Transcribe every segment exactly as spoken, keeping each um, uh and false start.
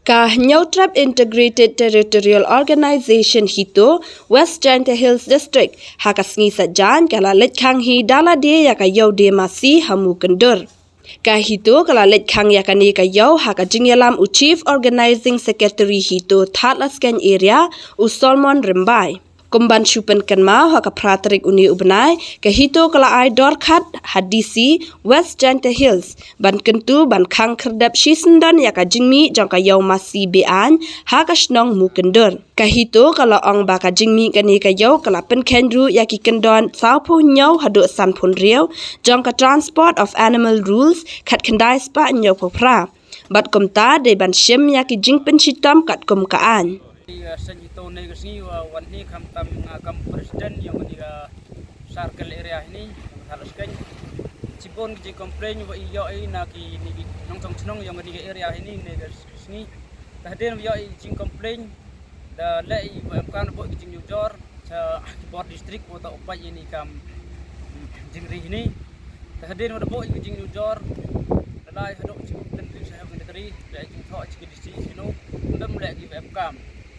Ka Hynñiewtrep Integrated Territorial Organization HITO, West Jaintia Hills District, ha ka sngi Saitjaiñ ka la leit khang hi da lade ïa ka Ïew Die Masi ha Mukyndur. Ka HITO ka la leit khang ïa kane ka ïew ha ka jingïalam u Chief Organizing Secretary HITO Thadlaskein Area, u Solomon Rymbai. Kum ban shu pynkynmaw, ha ka phra tarik une u bnai, ka HITO ka la ai dorkhar ha DC West Jaintia Hills ban kyntu ban khang khyrdep shisyndon ïa ka jingmih jong ka Ïew Masi Be-aiñ ha ka shnong Mukyndur. Ka HITO ka la ong ba ka jingmih kane ka ïew ka la pynkheiñ ruh ïa ki kyndon sawphew hynñiew haduh sanphew hynriew jong ka Transport of Animal Rules khatkhyndai spah hynñiewphew phra. Bad kumta dei ban shim ïa ki jingpynshitom katkum ka aiñ. Ïa, shen ito ne ka sngi wa wan hi khamtam nga kam president yong ni ka circle area hini, Thadlaskein. Chibun ki complain wa i yo i na ki ni ki nongchong chnong yong ni ka area hini ne ka sngi. Ta hadien wa yo i jing complain da le i wa em kan bo ki jing yujor cha ki bor district wa ta upai ini kam jingri hini. Ta hadien wa da bo ki jing yujor da lai hadok chi ten ri sa hok ni tari da i jing tho chi ki DC sino. Ndam le ki wa em kam.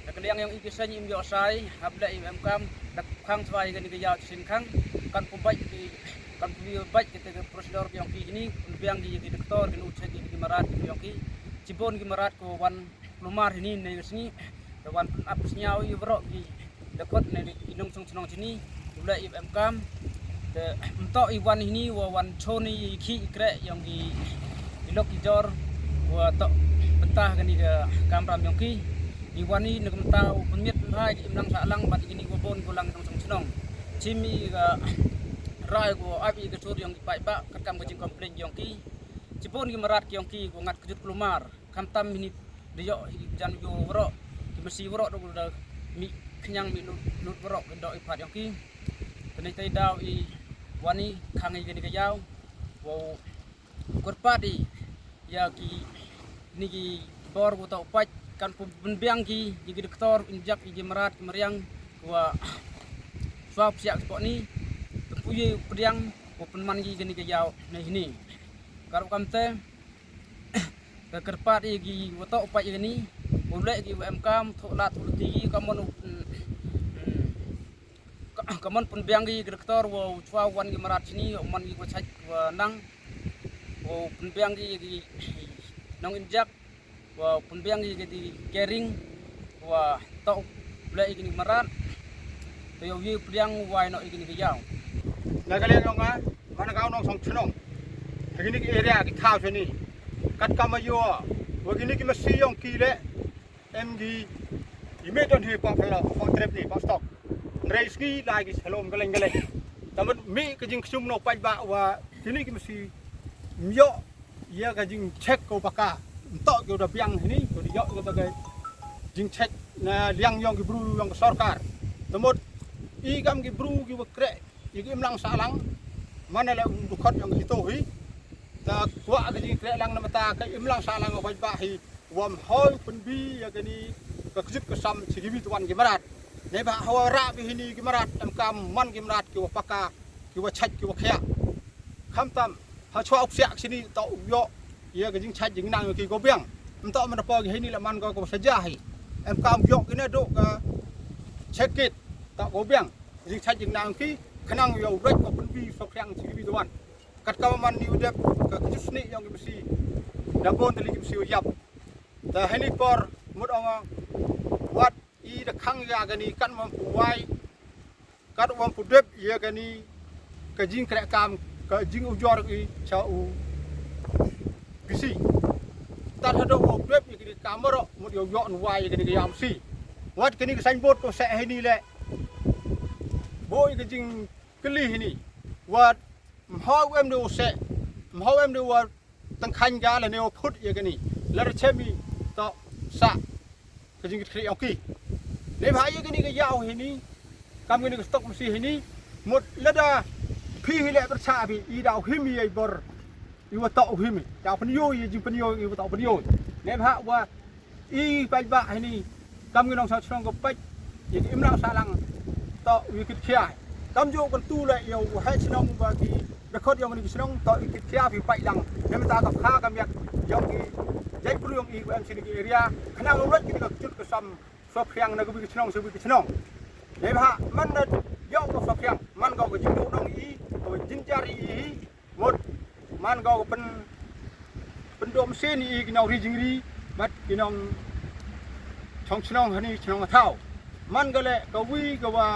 Da ka liang yong i ki sa ni im yo sai hap le i wa em kam da khang swai ka ni ka ïew chi shin khang kan pu bai ki kan pu bai ki te ka procedure yong ki hini. Biang ki ki doktor ki nu che ki ki marat ki yong ki chibun ki marat ko wan klumar hini ne ka sngi. Da wan pynap sñiaw i bro ki da kot ne ki nongchong chnong chini u le i em kam. Da mto i wan hini wa wan choni i khi i kre yong ki i lok i jor wa to pynta kani ka kamram yong ki. I wan i ne ka mta u pynmiet pynhai ki imlang sahlang bad kini wa bon ko lang nongchong chnong. Chim i ka rai ko ap i ka sur yong ki paidbah katkam ka jing complain yong ki. Chibun ki marat ki yong ki ko ngat kjut klumar. Khamtam hini da yo i jan yo wro ki masi wro da da mi khñiang mi lut lut wro ki do i pat yong ki. Tani tai daw i wan i khang i kani ka ïew. Wow. Kyrpad i ïa ki ni ki bor wa ta upai kan pu pynbiang ki ïa ki doktor injek ïa ki marat ki mariang wa swab siak spot ni. Pu ye pdiang wa pynman ki kani ka ïew ne hini. Kar kam te ka kyrpad ïa ki wa ta upai ïa kani. U le ki wa em kam tho lat u ti ki ka mon u, mm, mm, ka, ka mon pynbiang ki doktor wa u chwa wan ki marat chini, u mon ki wa chait wa nang. Wa pynbiang ki ki nong injek wa pynbiang ki ki kering wa to le ki marat. Te yow ye pdiang wa no ki ki yaw. Na ka liang yong nga man ka nong song chnong. Kini ki area ki thaw chini. Kat kama yo wa kini ki masi yong ki le em gi i me don hi pang pala pang trep ni pang stok. Nrei ski lai gi salom galeng galeng. Tamat mi ka jing ksum no paidbah wa kini ki masi myo ïa ka jing check ko baka. Ntok ko da biang hini ko di yo ko da ka jing check na liang yong ki bru yong ka sorkar. Tamat i kam ki bru ki wa kre i ki imlang salang. Mana le um dukot yong ki to hi. Ta kwa ka jing kre lang na mata ka imlang salang ko paidbah hi. Wam hoi pynbi ïa kani ka kjut ka sam chi ki bi tuan ki marat. Ne ba hawa ra bi hini ki marat em kam man ki marat ki wa paka ki wa chait ki wa khia. Khamtam ha chwa uk siak sini ta u yo ïa ka jing chait jing nang ki go biang. Em ta man pa ki hini la man ko ko saja hi. Em kam yo ki ne do ka chekit ta go biang. Jing chait jing nang ki khnang yo rek ko pynbi so khiang chi ki bi tuan. Kat ka man ni u dep ka kjut sni yong ki masi. Da bon tali ki masi u yap. Ta hini por mut ong wat i da khang ïa kani kan man pu wai. Kat wan pu dep ïa kani ka jing kre kam ka jing ujor i cha u bisi. Tat hado u dep ïa kani kamaro mut yo yo nu wai ïa kani ka yam si. Wat kani ka signboard ko se hini le. Bo ïa ka jing kli hini. Wat mhaw em de u se mhaw em de wa tang khan ga la ne wa phut ïa kani la ra chemi to sa ka jing kri oki. Ne bha ïa kani ka yaw hini kam kani ka stok masi hini mut lada phi hi le percha phi i daw himi ai bor i wa to himi daw pynyo i jing pynyo i wa to pynyo. Ne bha wa i paidbah hini kam ngi nong sa chnong ko pait i ki imlang salang to wi kit khia kam jo kan tu le yo hai chnong ba ki record yong ni chnong to i kit khia phi pait lang ne mata ka pha ka miak yong ki Dei bru ïong i wa em sini ki area khnang u lait kini ka kjut ka sam sohkhriang na ka wi ka chnong sa wi ka chnong. Dei bha man da ïong ka sohkhriang man ka ka jingduh nong i ka jinjar i hi mut man ka ka pen pendom sini i ki nong ri jingri mat ki nong chong chnong hani chnong thaw. Man ka le ka wi ka wa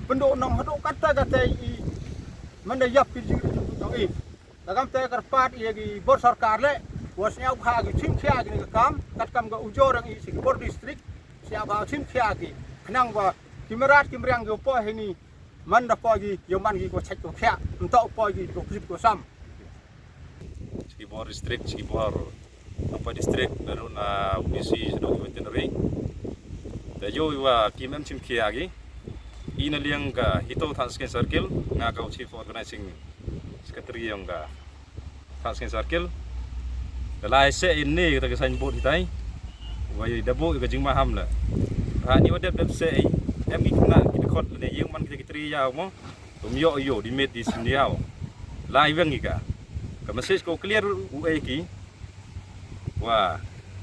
pendom nong hadu kata kata i man da yap ki jingri jingri nong i. Ka kam te kyrpad ïa ki bor sorkar le wa sñiaw bha ki chim khia ki ka kam kat kam ka ujor ang i si ki bor district sñiaw bha chim khia ki khnang wa ki mrad ki mriang ki poi hini man da poi ki ïa man ki ko chait ko khia mto poi ki ko kjip ko sam. Ki bor district ki bor apa district na runa bisi sedok veterinary. Te yo iwa ki mem chim khia ki ina liang ka hito Thanskin Circle nga ka chief organizing secretary ïong ka Thanskin Circle. Da lai se in ne kata ka sign board hitai. Wai da bo ka jingmaham la. Ha ni wa dep dep se em ki kna ki khot ne ïeng man ki tri ya mo. Tum yo yo di met di sin diaw. Lai weng ki ka. Ka message ko clear u e ki. Wa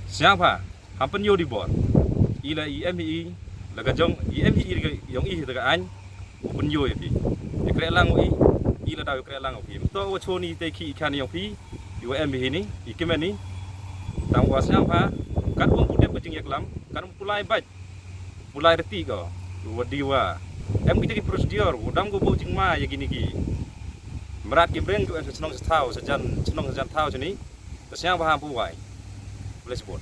siang pha. Ham pynïoh di bor. I la i em hi i la ka jong i em hi i la ka jong i ta ka ain. U pynïoh i phi. I kreh lang u i i la daw i kreh lang u phi. To wa choni te ki i khan yong phi. I wa em hi ni i kimen ni. Tang wa siang pha. Kat wong putep ka jingyak lam. Kat wong pulai baj. Pulai reti ko. Wa di wa. Em kita ki procedure. Wa dam ko bo jingma ya gini ki. Mrad ki breng ko em sa chnong sa thaw sa jan chnong sa jan thaw chani. Ka siang pha ham pu wai. Bless board.